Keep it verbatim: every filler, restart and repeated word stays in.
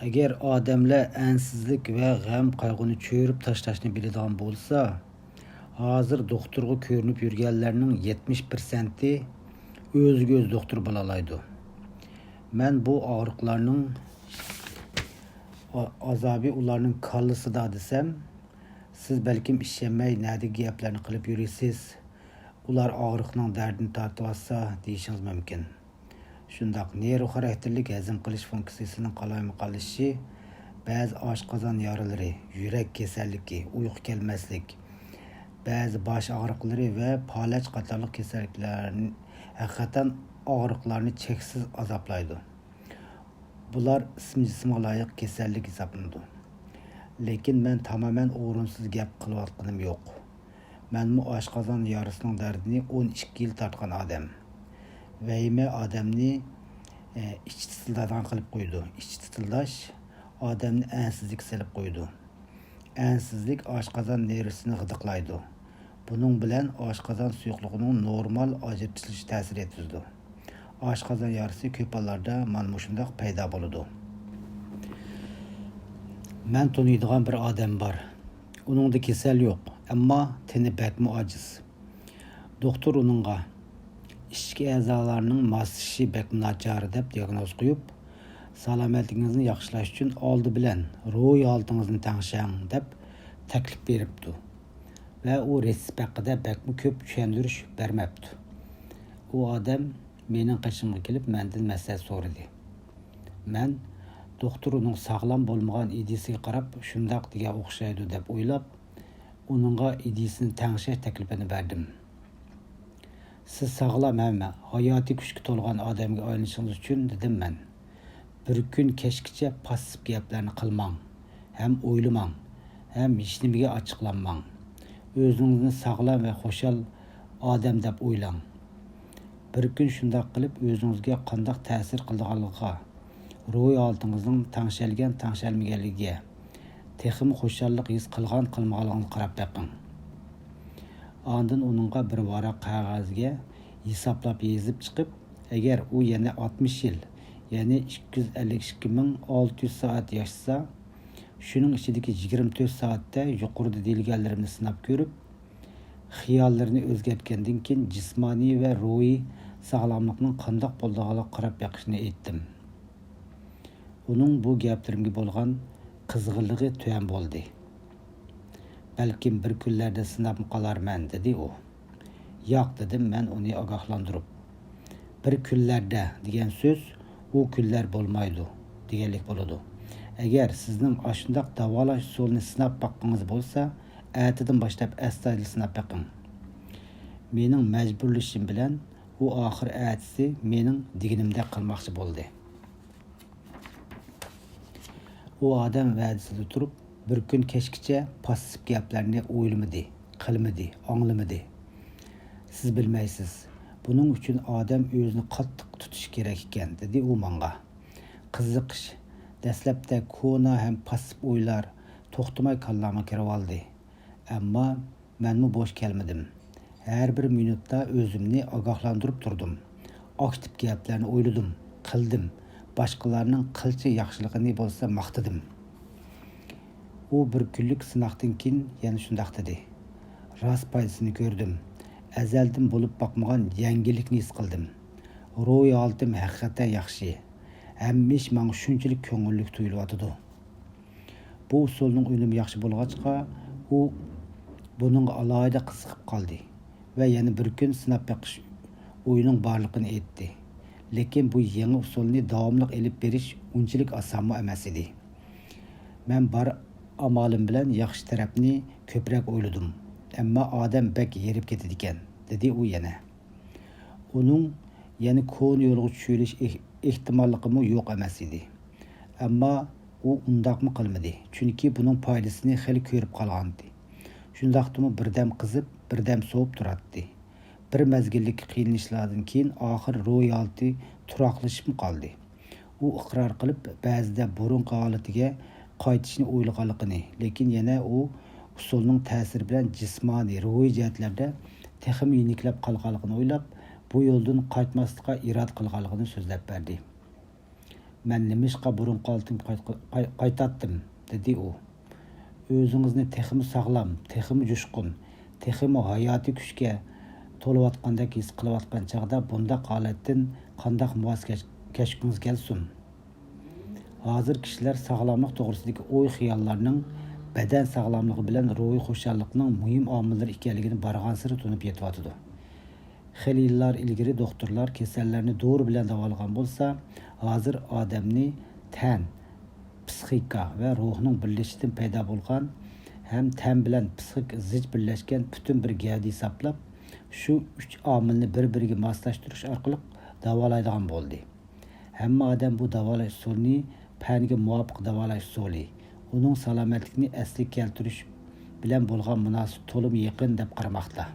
ئەگەر ئادەملەر ئەنسىزلىك ۋە غەم-قايغۇنى چۆرۈپ تاشلاشنى بىلىدىغان بولسا، ھازىر دوختۇرغا كۆرۈنۈپ يۈرگەنلەرنىڭ يەتمىش پىرسەنتى ئۆزىگە ئۆزى دوختۇر بولالايدۇ. مەن بۇ ئاغرىقلارنىڭ ئا-، ئازابى ئۇلارنىڭ كاللىسىدا دېسەم، سىز بەلكىم ئىشەنمەي، نەدىكى گەپلەرنى قىلىپ يۈرىسىز، ئۇلار ئاغرىقنىڭ دەردىنى تارتىۋاتسا دېيىشىڭىز مۇمكىن. شۇنداق، نېرۋا خاراكتېرلىك ھەزىم قىلىش فۇنكسىيىسىنىڭ قالايمىقانلىشىشى بەزى ئاشقازان يارىلىرى، يۈرەك كېسەللىكى، ئۇيقۇ كەلمەسلىك، بەزى باش ئاغرىقلىرى ۋە پالەچ قاتارلىق كېسەللىكلەرنى ھەقىقەتەن ئاغرىقلارنى چەكسىز ئازابلايدۇ. بۇلار ئىسمى جىسمىغا لايىق كېسەللىك ھېسابلىنىدۇ. لېكىن مەن تامامەن ئورۇنسىز گەپ قىلىۋاتقىنىم يوق. مەنمۇ ئاشقازان يارىسىنىڭ دەردىنى ئون ئىككى يىل تارتقان ئادەم. ۋەھىمە ئادەمنى، ئە، ئىچى تىتىلدايدىغان قىلىپ قويىدۇ. ئىچى تىتىلداش ئادەمنى ئەنسىزلىككە سېلىپ قويىدۇ. ئەنسىزلىك ئاشقازان نېرۋىسىنى غىدىقلايدۇ. بۇنىڭ بىلەن ئاشقازان سۇيۇقلۇقىنىڭ نورمال ئاجرىتىلىشىغا تەسىر يەتكۈزىدۇ. ئاشقازان يارىسى كۆپ ھاللاردا مانا مۇشۇنداق پەيدا بولىدۇ. مەن تونۇيدىغان بىر ئادەم بار. ئۇنىڭدا كېسەل يوق، ئەمما تېنى بەكمۇ ئاجىز. دوختۇر ئۇنىڭغا ئىچكى ئەزالارنىڭ ماسلىشىشى بەكمۇ ناچار دەپ دىياگنوز قويۇپ، سالامەتلىكىڭىزنى ياخشىلاش ئۈچۈن ئالدى بىلەن روھىي ھالىتىڭىزنى تەڭشەڭ دەپ تەكلىپ بېرىپتۇ. ۋە ئۇ رېتسېپ ھەققىدە بەكمۇ كۆپ چۈشەندۈرۈش بەرمەپتۇ. ئۇ ئادەم مېنىڭ قېشىمغا كېلىپ مەندىن مەسلىھەت سورىدى. مەن دوختۇر ئۇنىڭ ساغلام بولمىغان ئىدىيىسىگە قاراپ شۇنداق دېگەن ئوخشايدۇ دەپ ئويلاپ، ئۇنىڭغا ئىدىيىسىنى تەڭشەش تەكلىپىنى بەردىم. سىز ساغلام ھەم ھاياتىي كۈچكە تولغان ئادەمگە ئايلىنىشىڭىز ئۈچۈن، دېدىم مەن. بىر كۈن كەچكىچە پاسسىپ گەپلەرنى قىلماڭ ھەم ئويلىماڭ ھەم ھېچنېمىگە ئاچچىقلانماڭ. ئۆزىڭىزنى ساغلام ۋە خۇشال ئادەم دەپ ئويلاڭ. بىر كۈن شۇنداق قىلىپ ئۆزىڭىزگە قانداق تەسىر قىلىدىغانلىقىغا، روھىي ھالىتىڭىزنىڭ تەڭشەلگەن-تەڭشەلمىگەنلىكىگە، تېخىمۇ خۇشاللىق ھېس قىلغان-قىلمىغانلىقىغا قاراپ بېقىڭ. ئاندىن ئۇنىڭغا بىر ۋاراق قەغەزگە ھېسابلاپ يېزىپ چىقىپ، ئەگەر ئۇ يەنە ئاتمىش يىل، يەنى ئىككى يۈز ئەللىك ئىككى مىڭ ئالتە يۈز سائەت ياشىسا، شۇنىڭ ئىچىدىكى يىگىرمە تۆت سائەتتە يۇقىرىدا دېيىلگەنلىرىمنى سىناپ كۆرۈپ، خىياللىرىنى ئۆزگەرتكەندىن كېيىن جىسمانىي ۋە روھىي ساغلاملىقنىڭ قانداق بولىدىغانلىقىغا قاراپ بېقىشنى ئېيتتىم. ئۇنىڭ بۇ گەپلىرىمگە بولغان قىزغىنلىقى تۆۋەن بولدى. بەلكىم بىر كۈنلەردە سىناپمۇ قالارمەن، دېدى ئۇ. ياق، دېدىم مەن ئۇنى ئاگاھلاندۇرۇپ. بىر كۈنلەردە دېگەن سۆز ئۇ كۈنلەر بولمايدۇ دېگەنلىك بولىدۇ. ئەگەر سىزنىڭ ئاشۇنداق داۋالاش ئۇسۇلىنى سىناپ باققىڭىز بولسا، ئەتىدىن باشلاپ ئەستايىدىل سىناپ بېقىڭ. مېنىڭ مەجبۇرلىشىشىم بىلەن ئۇ ئاخىر ئەتىسى مېنىڭ دېگىنىمدەك قىلماقچى بولدى. ئۇ ئادەم ۋەدىسىدە تۇرۇپ، بىر كۈن كەچكىچە پاسسىپ گەپلەرنى ئويلىمىدى، قىلمىدى، ئاڭلىمىدى. سىز بىلمەيسىز، بۇنىڭ ئۈچۈن ئادەم ئۆزىنى قاتتىق تۇتۇشى كېرەك ئىكەن، دېدى ئۇ ماڭا. قىزىقىش، دەسلەپتە كونا ھەم پاسسىپ ئويلار توختىماي كاللامغا كىرىۋالدى. ئەمما مەنمۇ بوش كەلمىدىم. ھەر بىر مىنۇتتا ئۆزۈمنى ئاگاھلاندۇرۇپ تۇردۇم. ئاكتىپ گەپلەرنى ئويلىدىم، قىلدىم. باشقىلارنىڭ قىلچە ياخشىلىقىنى بولسا ماختىدىم. ئۇ بىر كۈنلۈك سىناقتىن كېيىن يەنە شۇنداق دېدى. راست پايدىسىنى كۆردۈم. ئەزەلدىن بولۇپ باقمىغان يەڭگىللىكنى ھېس قىلدىم. روھىي ھالىتىم ھەقىقەتەن ياخشى. ھەممە ئىش ماڭا شۇنچىلىك كۆڭۈللۈك تۇيۇلۇۋاتىدۇ. بۇ ئۇسۇلنىڭ ئۈنۈمى ياخشى بولغاچقا، ئۇ بۇنىڭغا ئالاھىدە قىزىقىپ قالدى ۋە يەنە بىر كۈن سىناپ بېقىش ئويىنىڭ بارلىقىنى ئېيتتى. لېكىن بۇ يېڭى ئۇسۇلنى داۋاملىق ئېلىپ بېرىش ئۇنچىلىك ئاسانمۇ ئەمەس ئىدى. مەن بار ئامالىم بىلەن ياخشى تەرەپنى كۆپرەك ئويلىدىم، ئەمما ئادەم بەك ھېرىپ كېتىدىكەن، دېدى ئۇ يەنە. ئۇنىڭ يەنە كونا يولغا چۈشۈۋېلىش ئېھ-، ئېھتىماللىقىمۇ يوق ئەمەس ئىدى. ئەمما ئۇ ئۇنداقمۇ قىلمىدى، چۈنكى بۇنىڭ پايدىسىنى خېلى كۆرۈپ قالغانىدى. شۇنداقتىمۇ بىردەم قىزىپ، بىردەم سوۋۇپ تۇراتتى. بىر مەزگىللىك قىينىلىشلاردىن كېيىن ئاخىر روھىي ھالىتى تۇراقلىشىپمۇ قالدى. ئۇ ئىقرار قىلىپ، بەزىدە بۇرۇنقى ھالىتىگە قايتىشنى ئويلىغانلىقىنى، لېكىن يەنە ئۇ ئۇسۇلنىڭ تەسىرى بىلەن جىسمانىي، روھىي جەھەتلەردە تېخىمۇ يېنىكلەپ قالغانلىقىنى ئويلاپ، بۇ يولدىن قايتماسلىققا ئىرادە قىلغانلىقىنى سۆزلەپ بەردى. مەن نېمىشقا بۇرۇنقى ھالىتىمگە قايت-، قاي-، قايتاتتىم؟ دېدى ئۇ. ئۆزىڭىزنى تېخىمۇ ساغلام، تېخىمۇ جۇشقۇن، تېخىمۇ ھاياتىي كۈچكە تولۇۋاتقاندەك ھېس قىلىۋاتقان چاغدا بۇنداق ھالەتتىن قانداق ۋاز كەچ-، كەچكۈڭىز كەلسۇن؟ ھازىر كىشىلەر ساغلاملىق توغرىسىدىكى ئوي-خىياللارنىڭ بەدەن ساغلاملىقى بىلەن روھىي خۇشاللىقنىڭ مۇھىم ئامىللىرى ئىكەنلىكىنى بارغانسېرى تونۇپ يېتىۋاتىدۇ. خېلى يىللار ئىلگىرى دوختۇرلار كېسەللەرنى دورا بىلەن داۋالىغان بولسا، ھازىر ئادەمنى تەن، پسىخىكا ۋە روھنىڭ بىرلىشىشىدىن پەيدا بولغان ھەم تەن بىلەن پسىخىكا زىچ بىرلەشكەن پۈتۈن بىر گەۋدە ھېسابلاپ، شۇ ئۈچ ئامىلنى بىر-بىرىگە ماسلاشتۇرۇش ئارقىلىق داۋالايدىغان بولدى. ھەممە ئادەم بۇ داۋالاش ئۇسۇلىنى پەنگە مۇۋاپىق داۋالاش ئۇسۇلى، ئۇنىڭ سالامەتلىكنى ئەسلىگە كەلتۈرۈش بىلەن بولغان مۇناسىۋىتى تولىمۇ يېقىن دەپ قارىماقتا.